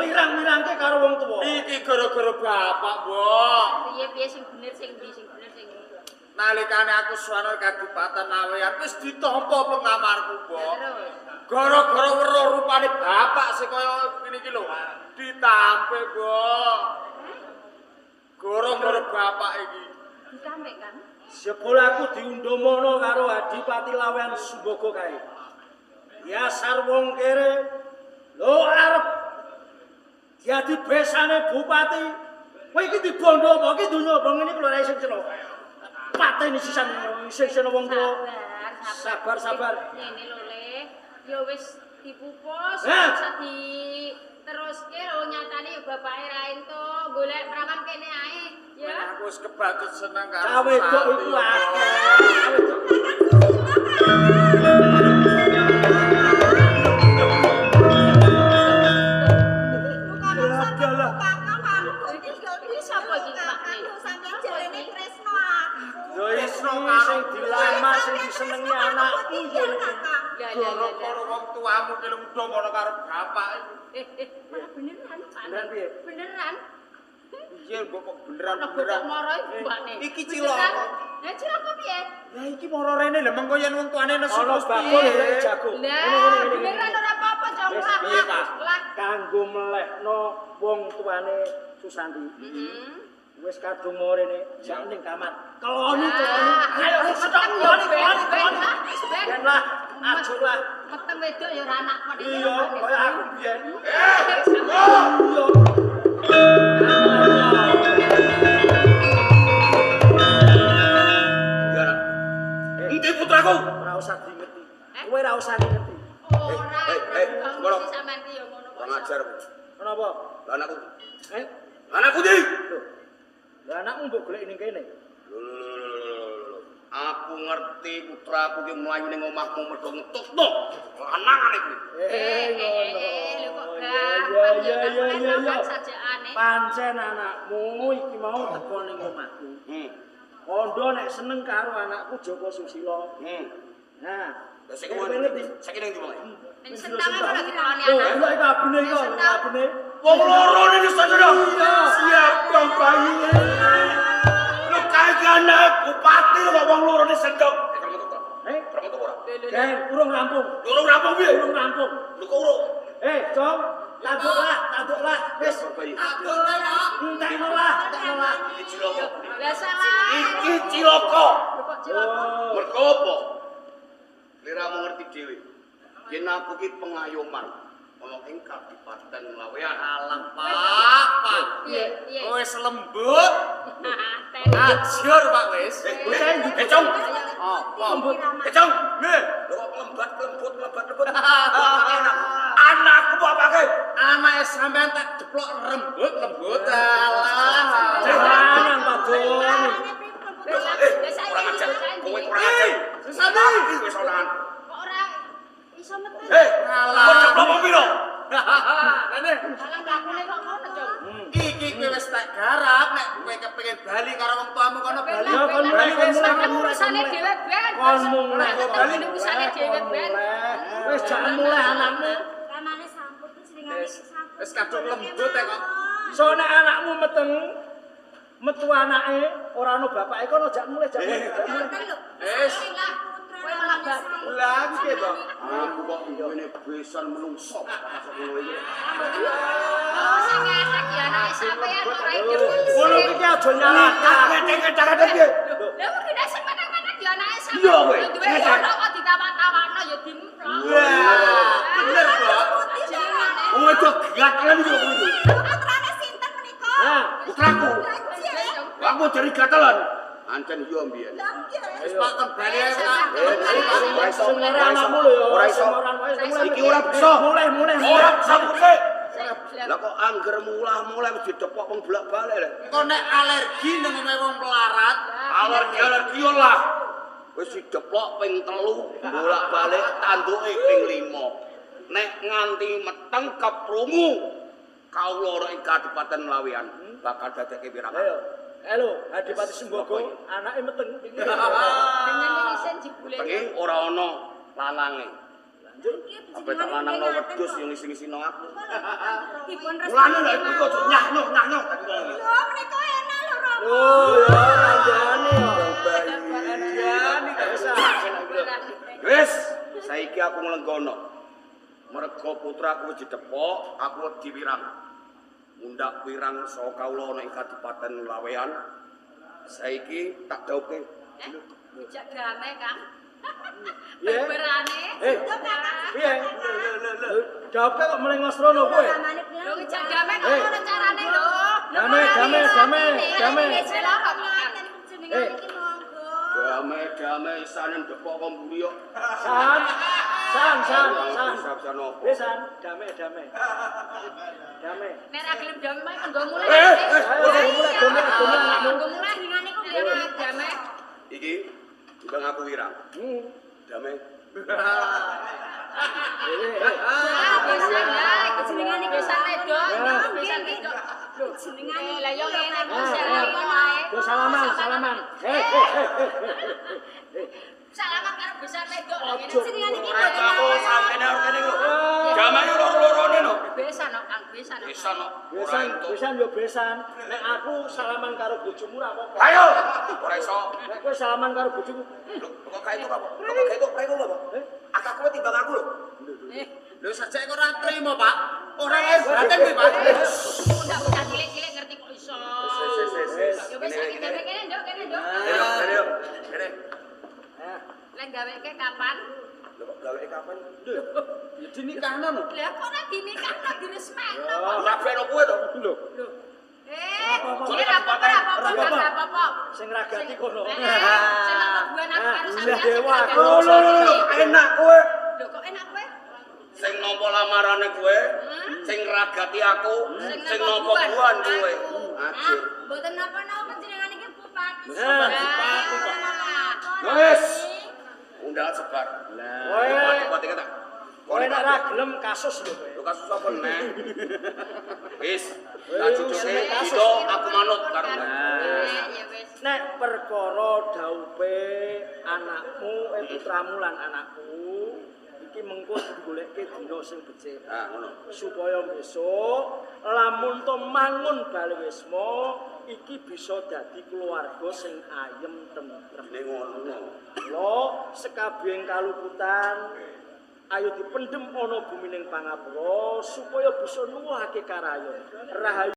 Mirang-mirangke karo wong tuwa. Iki gara-gara bapak, Mbok. Piye-piye sing bener sing ndi sing bener sing ndi. Nalikane aku suwana Kabupaten Laweyan wis ditampa pengamarku, Mbok. Terus. Gara-gara weruh rupane bapak sing kaya ngene iki lho. Ditampe, Mbok. Gara-gara bapak iki. Ditampe kan? Jebul aku diundhamono karo Adipati Laweyan Sumbaga kae. Yasar wong kere lho arep dadi besane bupati. Kowe iki dibondo apa iki donya apa ngene iki lho ora isin celo. Pateni sisan isin wong tuwa. Sabar, Sabar, sabar. Ngene lho, Le. Ya wis dipupus, Hah? usah diteruske lho nyatane ya bapake ra entuk, golek perawan kene ae, ya. Aku wis kebacut seneng karo Cah wedok Susanti, iku Mbok. akeh. Cah wedok. Iki sapa iki, Pak? Lho iki sing dilamar sing disenengi anakku ya iki. Lah lah lah. Gara-gara wong tuamu ki lho udah karo bapak iku. Eh, malah beneran, Pak. Beneran piye? Beneran. Iya, mbok kok Ana beneran-beneran. botok moro iku, Mbakne. Iki Beneran. cilaka. Lah cilaka piye? Lah iki moro rene lho mengko yen wong tuane nesu Ana terus bakul piye? golek jago. Lah, Ngene ngene ngene. beneran ora apa-apa, Cong. Wis, Lah, piye, lah, Pak? lah. Kanggo melehno wong tuane Susanti. Heeh. Wis kadung mau rene, jak ning kamar. Keloni keloni. Ah, Ayo wis cetok keloni keloni keloni. Wis ben. Ben lah, ajur lah. Meteng wedok ya ora anak kok. Iya, kaya aku biyen. Eh, Iya. Ya. Endi putraku? Ora usah diingeti. Kowe ora usah diingeti. Ora. Eh, ngono. Mesti sampean ki ya ngono kok. Kurang ajar. Kenapa? Lah anakku. Eh, Anakku ndi? lho. Lah anakmu mbok golek ning kene. Lho, lho, lho, lho, lho, lho. Aku ngerti putraku ki mlayu ning omahmu mergo ngetutno lanangane kuwi. Eh, ngono. Lho kok Iya, gampang iya, ya iya, iya, iya. sajakane. Pancen anakmu iki mau teko ning omahku. Kondo nek seneng karo anakku Joko Susilo. Nah, Lah saiki kowe wong ngerti? Saiki ning ndi wong? Ning sentang apa lagi ditakoni Lho, anak. lho iki abene iki, Ning sentang. abene. Wong loro ning sadaya. Iya. Siap Bang Bayu. Lho kae ki anak bupati lho kok wong loro ning sendok. Eh, metu ta? Eh, Metu ora? Gen, urung rampung. Urung rampung piye? Urung rampung. Lho kok urung? Eh, Cong, tanduk lah, tanduk lah. Wis, Bayu. entekno lah, entekno lah. Iki cilaka. Lah salah. Iki cilaka. Lho kok cilaka? Oh, Mergo apa? Liramu ngerti dhewe. Yen aku ki pengayoman ana ing Kabupaten Laweyan. Alah, Pak, Pak. Piye? Piye? Wis lembut. Ten. Ajur, Pak wis. Bocah ndi? Eh, Cong. Apa? Eh, Cong. Nggih. Lho kok lembat lembut lembat lembut. Anakku mbok apake? Anake sampean tak jeplok rembut lembut. Alah. Jangan, Pak Don. Eh, kurang ajar. Kowe kurang ajar. Susanti. Iki wis olahan. Kok ora iso metu? Eh, Alah. kok jeplok wong piro? Rene. Alah mlakune kok ngono, Cong. Iki kowe wis tak garap nek kowe kepengin bali karo wong tuamu kono bali. Ya, kon mulai, kon mulai, kon mulai, Urusane kon mulai. dhewe ben. Kon mulai, Kon urusane dhewe ben. Wis jangan mulai anakmu. Wis kadung lembut e kok. So nek anakmu meteng metu anake ora ono bapake kono jak mulai jak mulai. Jak mulai. Wis. Kowe malah batin. Lah piye to? Aku kok ngene besan menungso masuk ngono iki. Oh, sing ngetek ya anake sampean ora iki. Ngono iki aja nyalahkan. Ngecek-ngecek piye? Lah kok kena sing menang-menang ya anake sampean. Iya, kowe. Duwe ono kok ditawak-tawakno ya dimplok. Wah, bener kok. Wong wedok gatelan iki kok kuwi. Nah, Putraku. Aku dari gatelan. Ancen iya mbiyen. Wis Pak kon bali ae, Pak. Ora iso. sing ora anakmu lho ya. Ora iso. Sing ora wis mulai. Iki ora bisa. Mulai mulai. Ora bisa kuwi. Lah kok angger mulah-mulai wis didepok wong bolak-balik lho. Engko nek alergi nang omahe wong melarat, Alergi-alergi lah. Wis dideplok ping 3, bolak-balik tanduke ping 5. Nek nganti meteng keprungu kawula ora ing Kadipaten Laweyan bakal dadekke wirangan. Ayo. Halo, Adipati Sumbogo, anake meteng. Dengan isen jebule. Petenge ora ana lanange. Lanjut. Apa tak lanangno wedhus yang ngisi-ngisino aku. Dipun Mulane lho ibu aja nyah-nyuh dadi wong iki. Lho menika enak lho Rama. Lho ya kandhane yo. Kandhane Wis. Wis, saiki aku nglenggono. Mergo putraku wis didepok, aku wedi wirang. Mundak wirang saka kawula ana ing Kadipaten Laweyan. Saiki tak dhaupe. Bujak damai, Kang. Piye? Berberane. Eh, piye? Dhaupe kok melengos rono kowe? Lho ngejak damai kok ngono carane lho. Damai, damai, damai, damai. Jenengan iki monggo. Damai-damai isane ndepok kok mburi kok. San, san, san, san. Bisa-bisa nopo. Wis san, damai, damai. Damai. Nek ra gelem damai kon nggo mulai. Eh, Ayo mulai, mulai, mulai anakmu. Nggo mulai jenengan iku biar damai. Iki timbang aku wirang. Damai. Eh, eh. Ah, bisa lah, iku jenengan iki bisa wedok, bisa wedok. Lho jenengan Eh, lah yo ngene kok Ah, salaman ae. Yo salaman, salaman. Eh, eh, eh, eh. Salaman karo bisa wedok lho ngene. Jenengan iki Ora mboten aku sampeyan karo kene lho. Damai loro-lorone lho. Besan no, Kang, besan no. Bisa no. Ora Besan, entuk. besan yo besan. Nek aku salaman karo bojomu ra apa-apa. Ayo. Ora iso. Nek kowe salaman karo bojoku, Lho, kok kae itu apa? Lho, kok kae itu prego lho, Pak? Akak kowe timbang aku lho. Lho sajake kok ora trimo, Pak. Ora lahir batin kuwi, Pak. Bocah bocah cilik-cilik ngerti kok iso. Wis, wis, wis. Ya wis saiki gawe kene, Nduk, kene, Nduk. Ayo, ayo. Kene. eh, Lek gaweke kapan? Lho, kok gaweke kapan? Ya dinikahno lho. Lah kok ora dinikahno diresmekno kok. Ora beno kowe to. lho, Eh, iki ra apa-apa, ra apa-apa, ra apa-apa. sing ragati kono. Eh, sing tak buan aku karo sampeyan. sing Dewa. ragati. Lho, lho, lho, lho, enak kowe. Lho kok enak kowe? Sing nampa lamarane kowe, sing ragati aku, sing nampa buan kowe. Aku. Ajur. Mboten napa-napa jenengan iki bupati. Nah, bupati kok. Wis. Undangan sebar. Kowe Bupati kata. kowe nek ra gelem kasus lho kowe. Lho kasus apa neh? Wis, tak cucuke Kasus. dino aku manut karo kowe. Eh, ya wis. Nek perkara daupe anakmu, putramu lan anakku iki mengko digoleke dina sing becik. Ah, ngono. Supaya besok lamun to mangun balewisma iki bisa dadi keluarga sing ayem tentrem. Dene ngono. Mula sekabehing kaluputan ayo dipendhem ana bumining pangapura supaya bisa nuwuhake karayon. Rahayu.